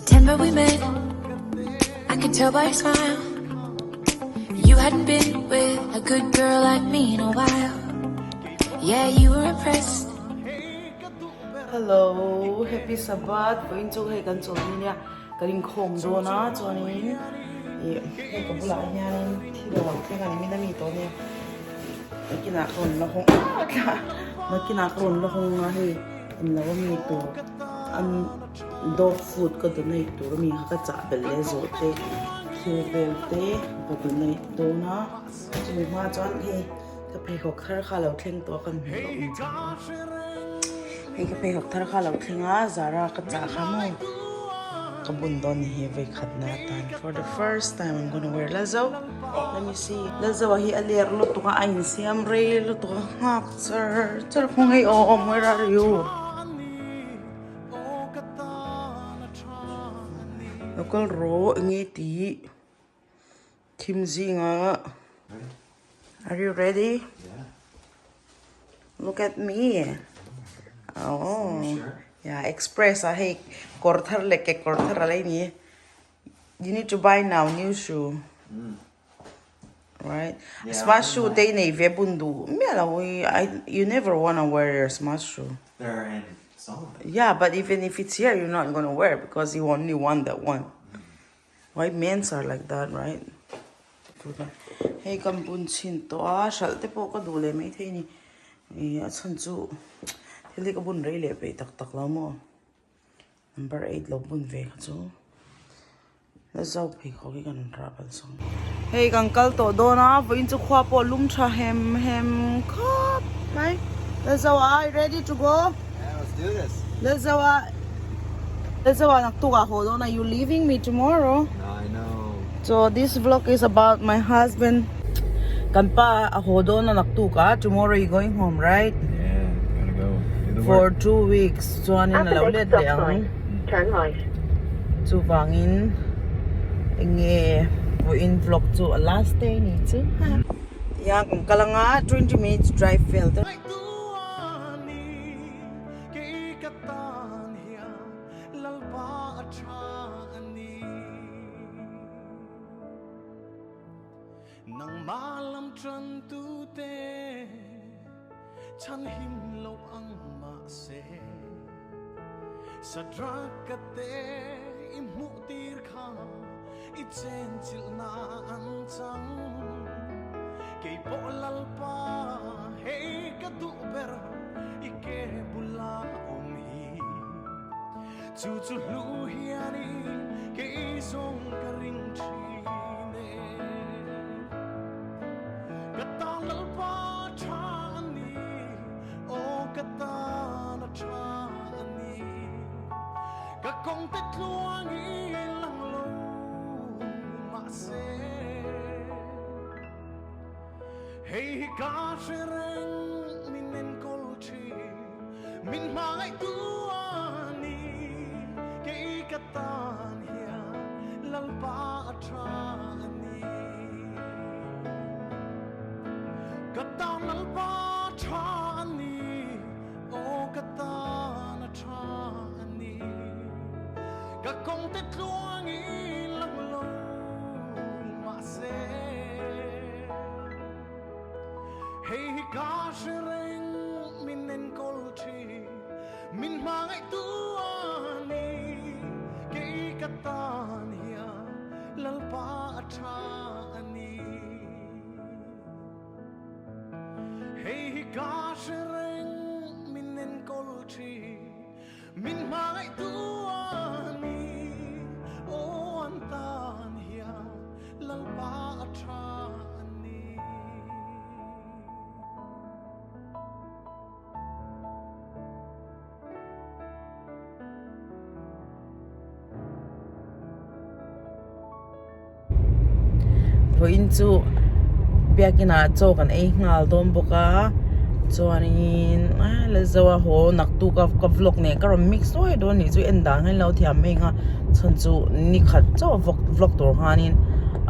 September we met. I could tell by your smile. You hadn't been with a good girl like me in a while. Yeah, you were impressed. Hello, happy Sabbath. Vawiin chu hei kan chawlh ni nia kan inkhawm dawn a chuanin ih hei ka bulah hianin thil a lo thleng a ni min a mi tawh nia nakinah ka rawn la hawng a nakinah ka rawn la hawng a hei englo a mi tur an dog food ka donate tur a mi kha ka chah belh leh zawh te thil vel te ka donate dawn a chumi hma chuan hei ka pheikhawk thar kha a lo thleng tawh a kan hmuh loh ang chu hei ka pheikhawk thar kha a lo thleng a zara ka chah kha maw ka bun dawn ni hi vawikhat na atan for the first time I'm gonna wear Lalzo let me see Lalzo ah hi a ler lutuk a a insiam rei lutuk a nghak char char khaw ngei awm where are you. Local rawh eng nge tih thim zingah are you ready look at me oh yeah express ah hei kawr thar leh kekawr thar a lo ni you need to buy now new shoe. Right? Yeah, smart shoe te nei ve bun du miah lo I you never wanna wear your smart shoe. They're in some of them. Yeah, but even if it's here you're not gonna wear because you only want that one. Why men's are like that, right? Hei kan bun chhin tawh a, hralh te pawh ka duh leh mai thei ni. A chhan chu thil hi ka bun rei leh peih tak tak lo maw. Number 8 lo bun ve kha chu la zau phei khawk hi kan rah palh sawm. Hei kan kal tawh dawn a vawiin chu khua pawh lum tha hem hem khawp mai. La zau a you ready to go? Yeah, let's do this. La zau a La zau a naktuk ah haw dawn a you leaving me tomorrow. I know. So this vlog is about my husband. Kan pa a haw dawn a naktuk ah tomorrow you going home right? Yeah, gotta go. Do the For work. 2 weeks chuanin a lo let leh ang. Chuvangin enge vawiin vlog chu a last day ni chu. Ya kan kal anga 20 minutes drive vel te. Nangmah lam tan tu te chan him lo ang mahse Sadraka te i hmuh tir kha i chen chilh na an chang Kei pawh Lalpa hei ka duh ber i ke bula awm hi Chu chu hlu hian i kei zawng ka ring thin e. Ka tan Lalpa tha a ni, aw ka tan a tha a ni. Ka kawng te tluang i lang lo mahse Hei hi ka hre reng min enkawl thin Min hmangaihtu a ni kei ka tan hian Lalpa a tha a ni. Ka tan Lalpa a tha a ni, aw ka tan a tha a ni. Ka kawng te tluang i lang lo mahse. Hei hi ka hre reng min enkawl thin, min hmangaihtu a ni. Kei ka tan hian Lalpa a tha a ni. Hei hi ka hre reng min enkawl thin, min hmangaihtu a ni. Aw an tan hian Lalpa a tha a ni. Vawiin chu biakinah chaw kan ei nghal dawn bawk a chuanin a la zo a haw naktuk a ka vlog nen ka rawn mix nuai dawn anih chu en dan hian lo thiam mai ang a chhan chu ni khat chauh vlog vlog tur khanin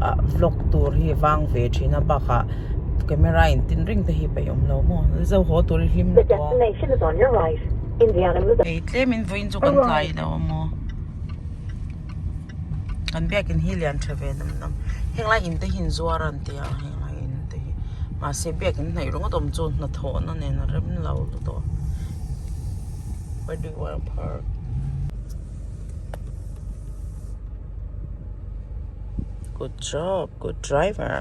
ah vlog tur hi vang ve thin a bakah camera in tin reng te hi peih awm lo maw la zo haw tur hi hlim lutuk a ei tlemin vawiin chu kan tlai lo a maw. Kan biakin hi lian tha ve nam nam henglai in te hi in zuar a an ti a henglai in te hi mahse biakin hnaih ringawt awm chu hnathawhna nen a rem lo lutuk a where do you wanna park good job good driver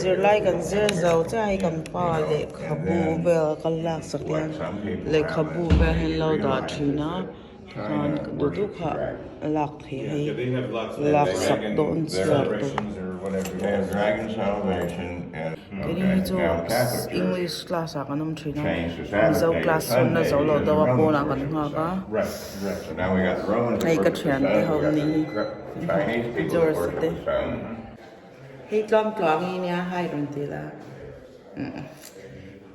zirlai kan zir zo chiah hei kan pa lehkhabu vel ka laksak hian lehkhabu vel hi an lo dah thin a. Khan duh duh kha a lak thei hei laksak dawn chhiar tawh keini hi chu english class ah kan awm thin a mizo class chu na zo lo deuh a pawnah kan nghak a hei ka thian te ho ni hi George te hei tluang tluang hi nia hai rawn ti la.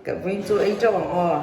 Ka vawiin chu ei teuh ang aw.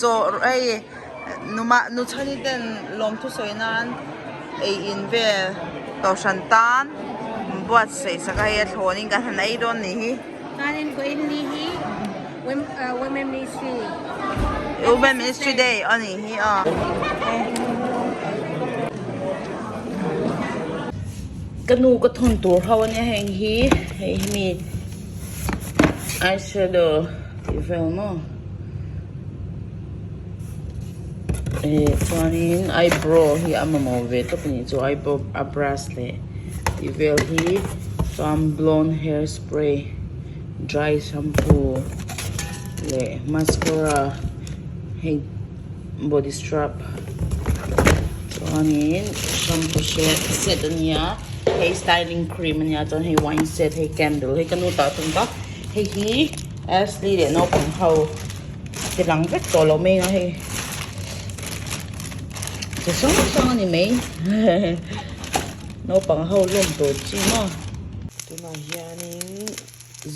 Chaw hei numa nu chhani ten lawmthu sawi nan ei in vel kohhran tan buatsaih sak a hei a thlawn in kan han ei dawn nih hi. Women Ministry. Women Ministry Day a nih hi a. Ka nu ka thawn tur ho ania heng hi hei hi mi eyeshadow tih vel maw eh chuanin eyebrow hi a mamawh ve tawp a nih chu eyebrow a brush leh tih vel hi chuan blonde hair spray. Dry shampoo leh mascara hei body scrub chuanin shampoo set ania hei styling cream ania chuan hei wine set hei candle hei ka nu tah thung ta hei hi Ashley leh naupang ho ti lang vek tawh lo mai a hei chi hrang hrang ani mai naupang ho lawm tur chi maw. Tunah hianin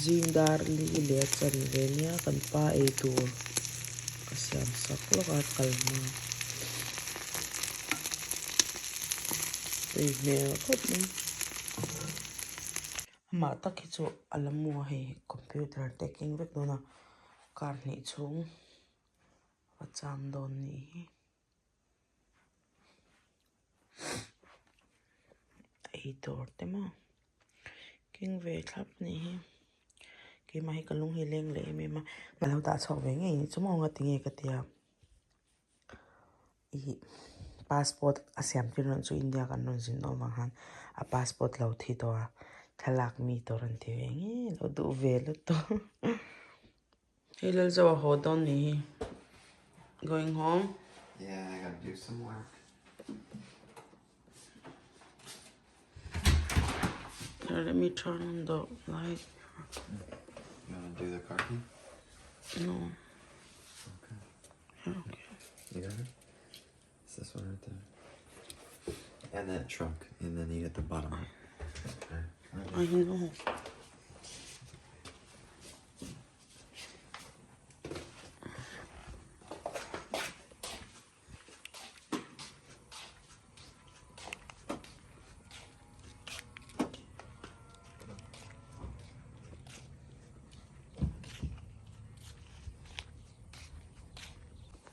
zing dar li leh chan ve nia kan pa ei tur ka siam sak lawk a kal hma tui hmel khawp mai amah tak hi chu a la mu a hei computer te a keng vek dawn a kar hnih chhung a cham dawn nih hi. Ei tur te maw keng ve thlap a nih hi keimah hi ka lung hi leng leh em em a ka lo dah chhuak ve ngei chu maw nga tinge ka tia ih passport a siam tir rawn chu India kan rawn zin dawn vang khan a passport lo thi tawh a thlalak mi tur an ti ve ngei lo duh ve lutuk. Hei Lalzo a haw dawn nih hi. Going home? Yeah, I gotta do some work. Here, let me turn on the light. You wanna do the car key? No. Okay. Yeah, okay. You got it? It's this one right there. And that trunk, and then you hit the bottom. I know.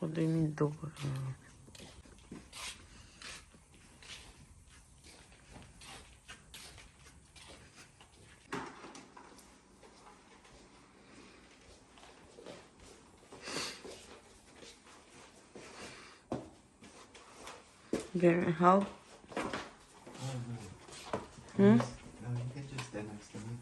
What do you mean door? Can I help? Hmm? No, you can just stand next to me.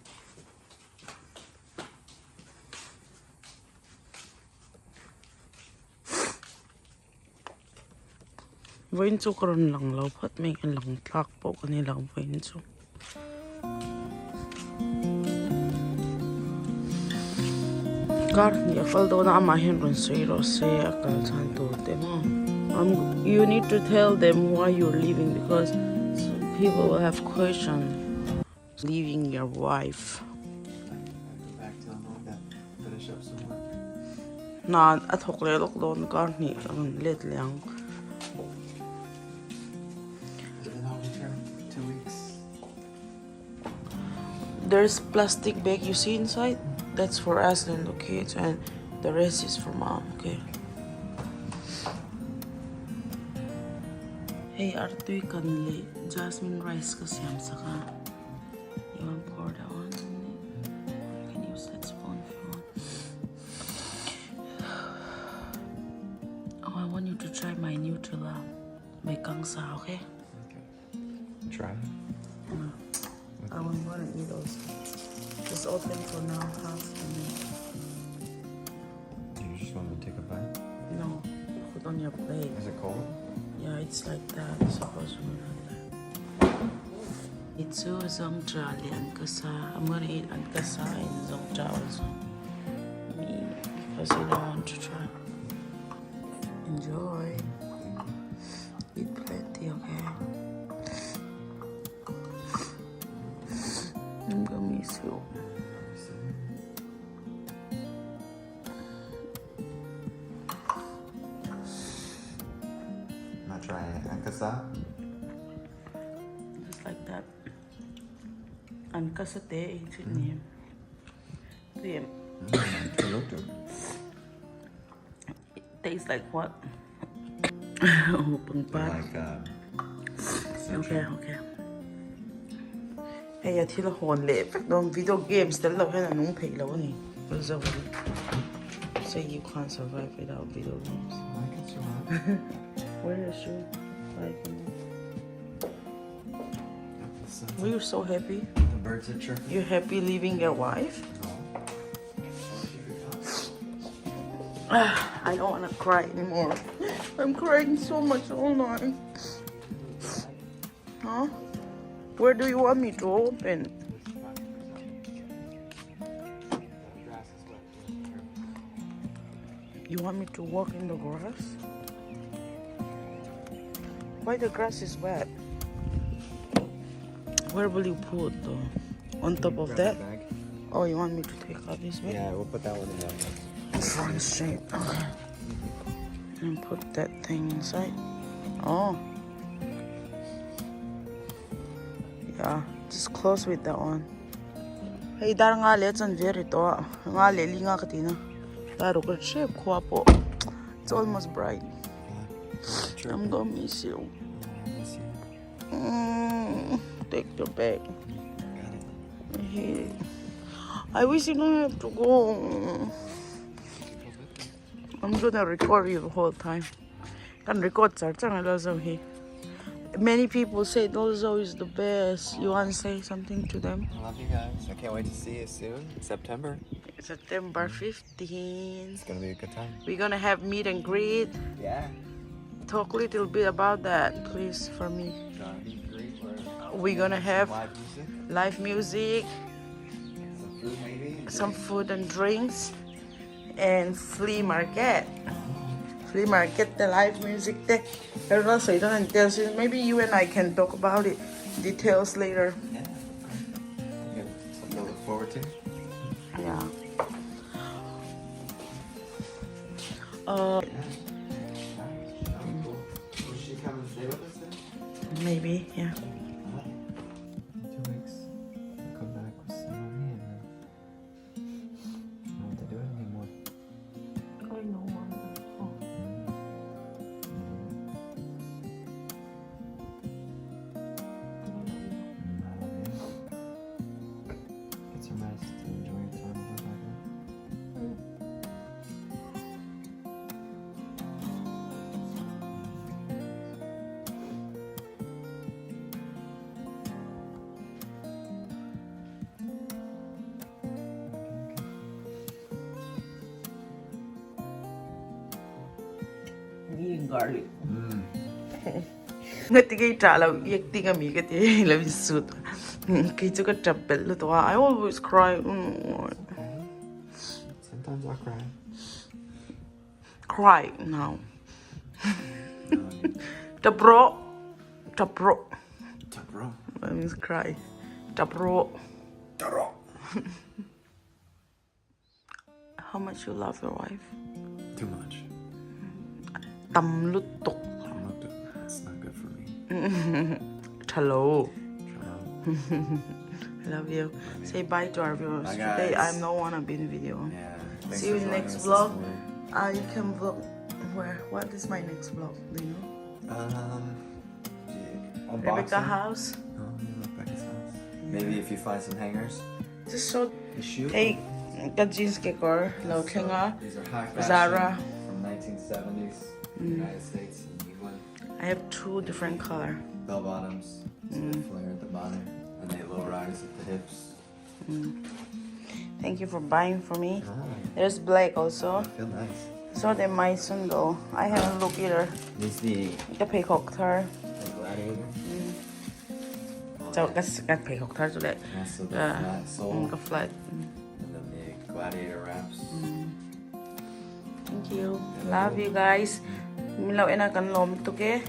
Vawiin chu ka rawn lang lo phawt mai ka lang tlak pawh ka ni lo vawiin chu. Kar hnih a kal dawn a amah hian rawn sawi rawh se a kal chhan tur te maw. You need to tell them why you're leaving because people will have question leaving your wife. Hna a thawk leh lawk dawn kar hnih a rawn let leh ang. There's plastic bag you see inside that's for us and the kids and the rest is for mom okay. Hei artui kan leh jasmine rice ka siam sak a you want pour that one you can use that spoon if you want. Oh, I want you to try my Nutella, my kangsa, okay? Okay. Try. Mm. I want to eat also. Just open for now, half and then. You just want me to take a bite? No, put on your plate. Is it cold? Yeah, it's like that. Supposed to be like that. It's so zongcha le ankasa. I'm gonna eat ankasa and zongcha also. Me, because you don't want to try. Enjoy. Eat plenty, okay? I'm gonna miss you. I'm not trying ankasa. Just like that. Ankasa te ei chut ni. Tuiem. It tastes like what? Oh, pangpar. Like um, Okay, okay. Hei a thil a hawn leh vek dawn video games tel lo hian a nung theih lo a ni. Say you can't survive without video games. I can survive. Where is your like? Were you so happy? The birds are chirping. You're happy leaving your wife? No. I don't want to cry anymore. I'm crying so much all night. Huh? Where do you want me to open? You want me to walk in the grass? Why the grass is wet? Where will you put though? On top of that? Oh, you want me to take out this bag? Yeah, we'll put that one in there. This one straight. Okay. And put that thing inside. Oh. Yeah, just close with that one. Hei dar nga leh chuan ve ri tawh a nga leh li nga ka ti na dar ruk a hrep khua pawh it's almost bright I'm gonna miss you mm, take your bag I hate it I wish you don't have to go I'm gonna record you the whole time kan record char char a lo zo hi Many people say Lozo is the best. You want to say something to them? I love you guys. I can't wait to see you soon. September. September 15. It's gonna be a good time. We're gonna have meet and greet. Yeah. Talk a little bit about that, please, for me. Meet and greet. We're gonna have live music. Live music. Some food, maybe. Some food and drinks. And flea market. Flea market te live music te. Everyone sawi dawn an tel sin. Maybe you and I can talk about it details later. Yeah. Yeah, something to look forward to. Yeah. Yeah. That'd be cool. Will she come and stay with us then? Maybe, yeah. 2 weeks. I'll come back with some money and then I don't have to do it anymore. I know. Oh. garlic. Ngati kei ṭah lo i acting a mi ka ti hei lo in sut. Kei chu ka ṭap belh lutuk a, I always cry. Sometimes I cry. Cry now. Ṭap rawh. Ṭap rawh. Ṭap rawh. That means cry. Ṭap rawh. Ṭap rawh. How much you love your wife? Too much. Tam lutuk. Tam lutuk. It's not good for me. Hello. Hello. I love you. Say bye to our viewers. Bye, Today guys. I'm not wanna be in video. Yeah. Thanks See you for in joining next us this vlog. morning. You can vlog where? What is my next vlog? Do you know? Yeah, unboxing. Rebecca house. Oh, yeah, Rebecca's house. Maybe if you find some hangers. Just show. The shoe. Hey, ka jeans kekawr lo thleng a. These are high fashion Zara. from 1970s, United States and England. I have two different color. Bell bottoms, so they flare at the bottom, and they low rise at the hips. Thank you for buying for me. Ah, There's black also. feel nice. So they might soon go. I haven't looked either. These the, Ka pheikhawk thar. the gladiator. Cho ka ka pheikhawk thar chu le. Yeah, so the flat sole Ka flat. and then the gladiator wraps. Thank you. Love you guys. Min lo en a kan lawm lutuk e.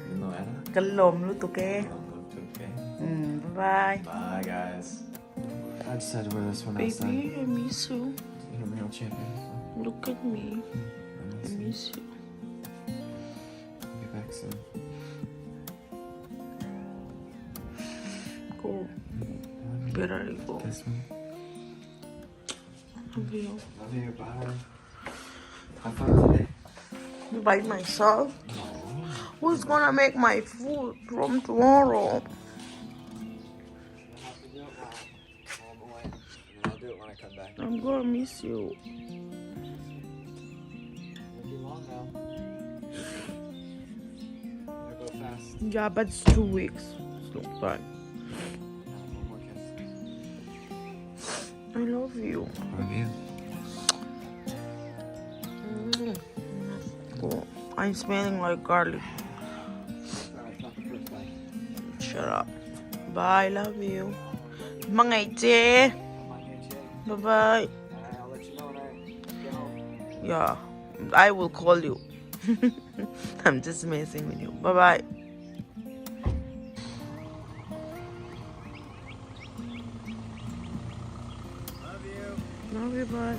Min lo en a? Kan lawm lutuk e. Lawm lutuk e. Bye bye. Bye guys. I just had to wear this one outside. Baby, I miss you. Intramural champion. Look at me. I I miss you. miss you. I'll be back soon. Go. Where are you go? Kiss me. Love you. Love you. Bye. Have fun today. By myself? Who's gonna make my food from tomorrow? I'll do it when I come back. I'm gonna miss you. Won't be long now. It'll go fast. Yeah, but it's 2 weeks. It's long time. One more kiss. I love you. Love you. Cool. I'm smelling like garlic. Sorry, it's not the first bite. Shut up. Bye, love you. Hmangaih che. Bye bye. I'll let you know when I get home. Yeah, I will call you. I'm just messing with you. Bye bye. Love you. Love you, bye.